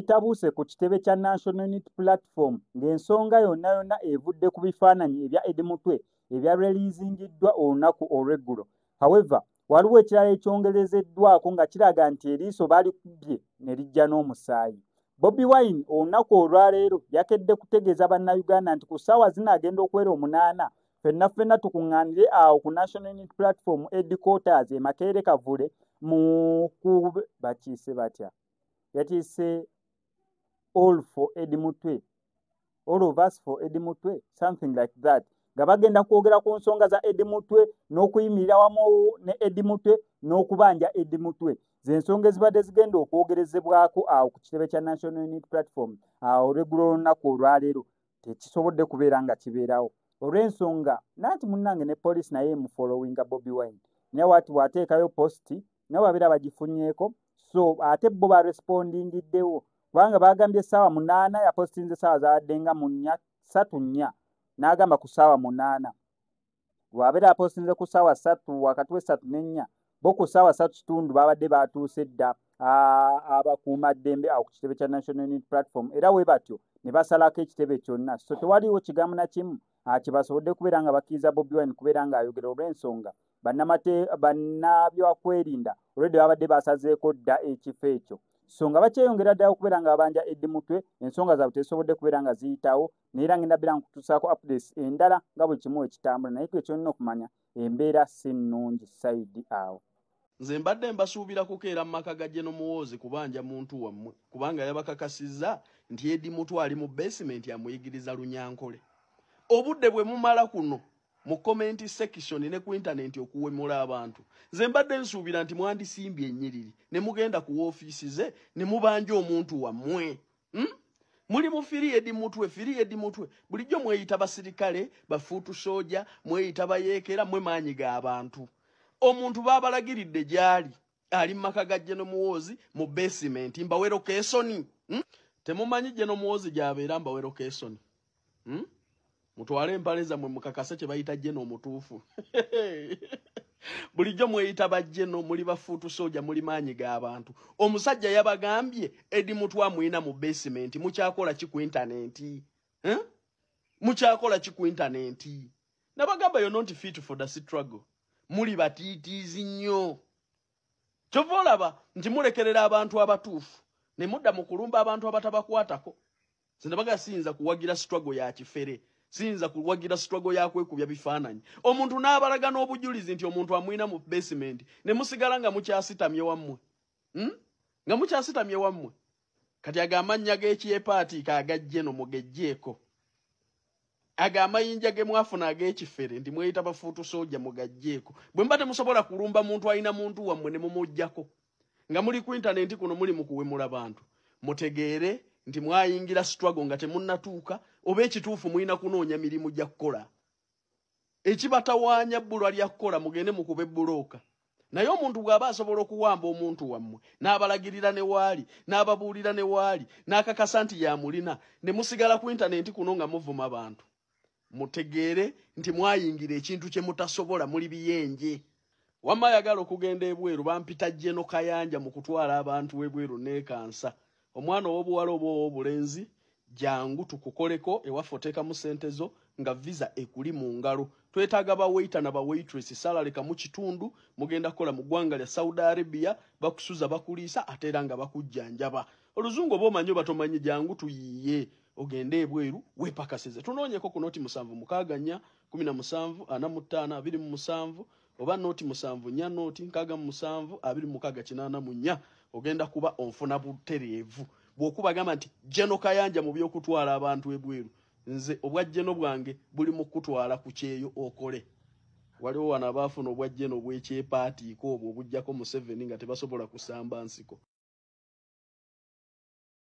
Bitabuuse ku kitebe kya National Unity Platform ng'ensonga yonna yonna evudde ku bifaananyi ebya Eddie Mutwe ebya releasingiddwa olunaku olw'eggulo. However, waliwo ekirala ekyongerezeddwako nga kiraga nti eriiso balikubye ne lijja n'omusaayi. Bobi Wine olunaku olwaleero yakedde kutegeeza Bannayuganda nti ku ssaawa zino agenda okuwera 8 ffenna ffenna tukuŋŋaanire awo ku National Unity Platform headquarters e Makerere Kavule mu bakiise batya yakiise all for Eddie Mutwe, all of us for Eddie Mutwe, something like that, nga bagenda kwogera ku nsonga za Eddie Mutwe n'okuyimirira wamu ne Eddie Mutwe n'okubanja Eddie Mutwe. Z'ensonga ezibadde zigenda okwogerezebwako awo ku kitebe kya National Unity Platform awo olweggulo olunaku olwaleero. Tekisobodde kubeera nga kibeerawo olw'ensonga nanti munnange ne poliisi naye emufollowinga Bobi Wine, naye waati bw'ateekayo post nabo babeera bagifunyeeko. So ate bo barespondingiddewo kubanga bagambye essaawa 8, yapostinze essaawa zabadde nga mu nnya ssatu nnya, n'agamba ku ssaawa 8. Bw'abeera apostinze ku ssaawa 3, wakati w'essatu n'ennya, bo ku ssaawa 3:15 babadde batuuse dda abakuumaddembe awo ku kitebe kya National Unity Platform, era we batyo ne basalako ekitebe kyonna. So tewaliiwo kigambo na kimu kye basobodde kubeera nga bakkiriza Bobi Wine kubeera ng'ayogera olw'ensonga bannabyakwerinda olwedde babadde basazeeko dda ekifo ekyo. So nga bakyeyongera ddala okubeera nga babanja Eddie Mutwe, ensonga zaabwe tezisobodde kubeera nga ziyitawo. Naye era ngenda beera nkutuusaako updates endala nga buli kimu ekitambula, naye kwe kyolina okumanya, embeera si nnungi side awo. Nze mbadde mbasuubira kukeera mu maka ga General Muhoozi kubanja muntu wammwe, kubanga yabakakasizza nti Eddie Mutwe ali mu basement amuyigiriza Lunyankole. Obudde bwe mumala kuno mu comment section ne ku internet okuwemula abantu, nze mbadde nsuubira nti mwandisimbye ennyiriri ne mugenda ku woofiisi ze ne mubanja omuntu wammwe, Muli mu free Eddie Mutwe, free Eddie Mutwe. Bulijjo mweyita basirikale, ba foot soldier, mweyita bayeekera, mwe maanyi g'abantu. Omuntu baabalagiridde gy'ali, ali mu maka ga General Muhoozi mu basement. Mbawe location, Temumanyi General Muhoozi gy'abeera? Mbawe location, Mutwale empale zammwe mukakase kye bayita General omutuufu. Bulijjo mweyita ba General, muli ba foot soldier, muli maanyi g'abantu. Omusajja yabagambye Eddie Mutwe amuyina mu basement. Mukyakola ki ku internet, eh? Mukyakola ki ku internet? Nabagamba you're not fit for the struggle. Muli batiitiizi nnyo. Kyova olaba nti mulekerera abantu abatuufu ne mudda mu kulumba abantu abatabakwatako. Sinabaga siyinza kuwagira struggle ya kifere, siyinza kuwagira struggle ya kwekubya bifaananyi. Omuntu n'abalaga n'obujulizi nti omuntu amwina mu basement, ne musigala nga mukyasitamye wammwe, Nga mukyasitamye wammwe. Kati ago amannya g'ekyepaatiika agajje no mugejjeeko, ago amayinja ge mwafuna ag'ekifere nti mweyita ba foot soldier mugajjeeko. Bwe muba temusobola kulumba muntu alina muntu wammwe ne mumuggyako, nga muli ku internet kuno muli mu kuwemula bantu, mutegeere nti mwayingira struggle nga temunnatuuka, oba ekituufu mulina kunoonya mirimu gya kukola. Ekibatawaanya bbulwa lya kukola, mugende mukube bbulooka. Naye omuntu bw'aba asobola okuwamba omuntu wammwe n'abalagirira ne waali, n'ababuulira ne waali, n'akakasa nti yamulina, ne musigala ku internet kuno nga muvuma bantu, mutegeere nti mwayingira ekintu kye mutasobola. Muli biyenje. Wamma ayagala okugenda ebweru bampita General Kayanja mu kutwala abantu ebweru neekansa. Omwana ow'obuwala oba ow'obulenzi, jangu tukukoleko ewaffe, oteekamu ssente zo nga visa ekuli mu ngalo. Twetaaga ba waiter na ba waitress, salary kamu kitundu. Mugenda kukola mu ggwanga lya Saudi Arabia, bakusuza, bakuliisa, ate era nga bakujjanjaba. Oluzungu oba omanyi oba tomanyi, jangu tuyiiye ogende ebweru weepakasize. Tunoonyeko ku 076 417 45 27 oba 074 067 26 84. Ogenda kuba onfuna butereevu bw'okuba gamba nti General Kayanja mu by'okutwala abantu ebweru. Nze obwa General bwange buli mu kutwala ku kyeyo okole. Waliwo wano abaafuna obwa General obwekyepaatiiko obwo obuggyako Museveni nga tebasobola kusamba nsiko.